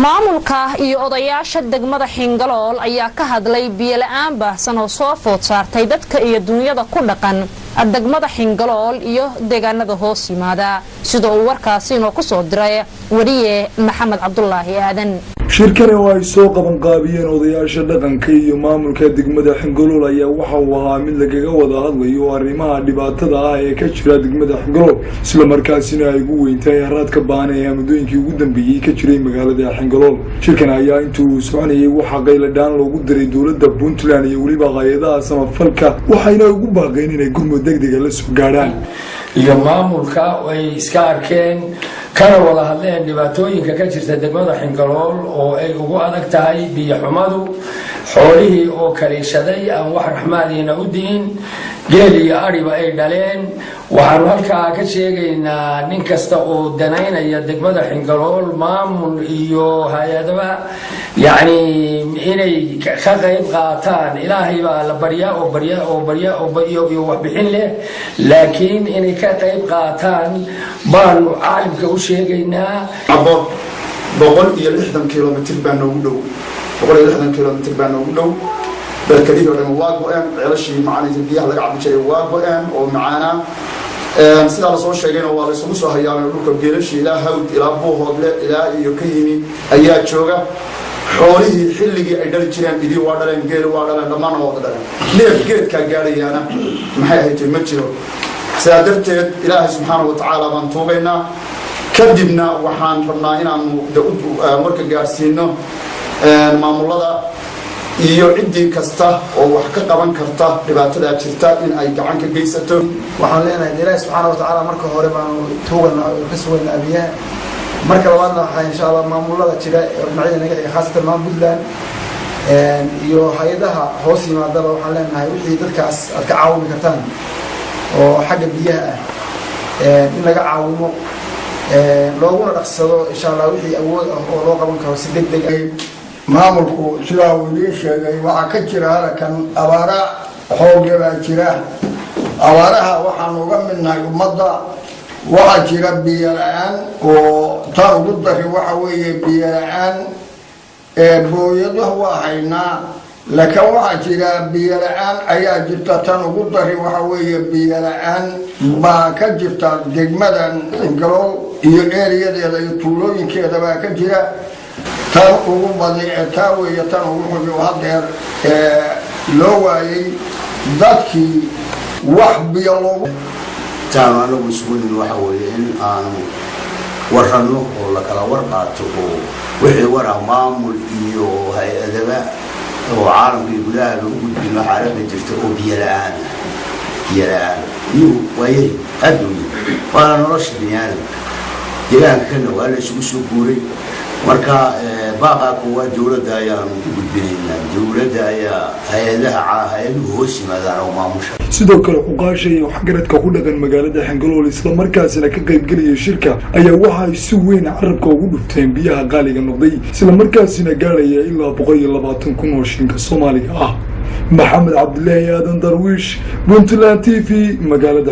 Maamulka iyo odayaasha degmada Xingalool ayaa ka hadlay biyo la'aan baahsan oo soo food saartay dadka iyo dunyada ku dhaqan degmada Xingalool iyo deegaanada hoos yimaada, sida uu warkaasi inoo ku soo diray wariye Maxamed Cabdulaahi Aadan. Shirkani oo ay soo qabanqaabiyeen odayaasha dhaqanka iyo maamulka degmada Xingalool ayaa waxa uu ahaa mid lagaga wada hadlayo arrimaha dhibaatada ah ee ka jira degmada Xingalool, islamarkaasina ay ugu weyntahay haraadka ba'an ee muddooyinkii ugu dambeeyey ka jiray magaalada Xingalool. Shirkan ayaa intii uu soconayay waxaa qayladhaan loogu diray dowladda Puntland iyo weliba hay'adaha samafalka, waxayna ugu baaqeen inay gurmud degdega la soo gaadhaan. Iyo maamulka ay iska arkeen kana wada hadleen dhibaatooyinka ka jirta degmada Xingalool oo ay ugu adag tahay biyo xumadu, xoolihii oo kaliishaday, aan wax raxmaadiina u di'in, geel iyo adhiba ay dhaleen. Waxaanu halkaa ka sheegaynaa nin kasta oo danaynaya degmada Xingalool, maamul iyo hay'adaba, yacni inay ka qayb qaataan. Ilaahay baa la baryaa oo barya oo barya oo iyo waxbixin leh, laakiin inay ka qayb qaataan baanu caalimka u sheegaynaa. Cabo 160 kilomitir baa noogu dhow, 160 kilomitir baa noogu dhow. Barkadihii o dhan waa go'een, ceelashii macanaysa biyaha laga cabi jiray waa go'een oo macaanaa. Sidaa lasoo sheegayna waa la isugu soo hayaamay dhulka. Geelashii ilaa Hawd, ilaa Buuhoodle, ilaa iyo ka yimi ayaa jooga. Xoolihii xilligii ay dhali jireen idii waa dhaleen, geeli waa dhaleen, dhammaanna waa wada dhaleen. Neef geedkaa gaadhayaana maxay ahayd ma jiro. Sidaa darteed Ilaahay subxaana wa tacaala baan tuugaynaa, kadibna waxaan rabnaa inaanu warka gaadhsiino maamulada iyo ciddii kasta oo wax ka qaban karta dhibaatadaa jirta in ay gacan ka geysato. Waxaan leenahay Ilaahi subxaana wa tacaala marka hore baanu tuuganaa oo ka sugaynaa biyaha. Marka labaadna waxaa insha Allah maamulada jira ee dhinacyada naga xiga, khaasatan maam Puntland iyo hay'adaha hoos yimaadaba, waxaan leenahay wixii dadkaas aad ka caawimi kartaan oo xagga biyaha ah in laga caawimo, looguna dhaqsado insha Allah wixii awood ah oo loo qaban karo si deg deg ah. Maamulku sidaa uu idiin sheegay, waxaa ka jira halkan abaara xoogga baa jira. Abaaraha waxaanu uga midnahay ummadda. Waxaa jira biyo la'aan, oo taa ugu dari waxa weeye biyo la'aan. Booyadaha waa haynaa, laakiin waxaa jira biyo la'aan ayaa jirta. Tan ugu dari waxa weeye biyo la'aan baa ka jirta degmadan Xingalool iyo eeriyadeeda iyo tuulooyinkeeda baa ka jira. Tan ugu badni taa weeye, tan ugu xubi oo hadeer loo waayey dadkii wax biyo loogu Taanu anagu isugu nimi waxa weeye in aanu waranno oo la kala war qaato, oo wixii war ah maamul iyo hay'adaba oo caalamka iyo gudahaba u gudbino xaaladda jirta oo biyo la'aan ah. Biyo la'aan, biyuhu waa yari, aad buu yari, waana nolosha bini aadamka. Deegaanka kana waa la isugu soo guuray. Marka baaqaa koowaad dowladda ayaanu u gudbinaynaa, dowladda ayaa hay'adaha, hay'aduhu hoos yimaadaan oo maamusha. Sidoo kale cuqaasha iyo waxgaradka ku dhaqan magaalada Xingalool, islamarkaasina ka qaybgelaya shirka, ayaa waxa ay si weyn carabka ugu dhufteen biyaha qaaliga noqday, islamarkaasina gaadhaya ilaa 120,000 oo shilinka Soomaaliga ah. Maxamed Cabdilaahi Aadan Darwiish, Puntland TV, magaalada.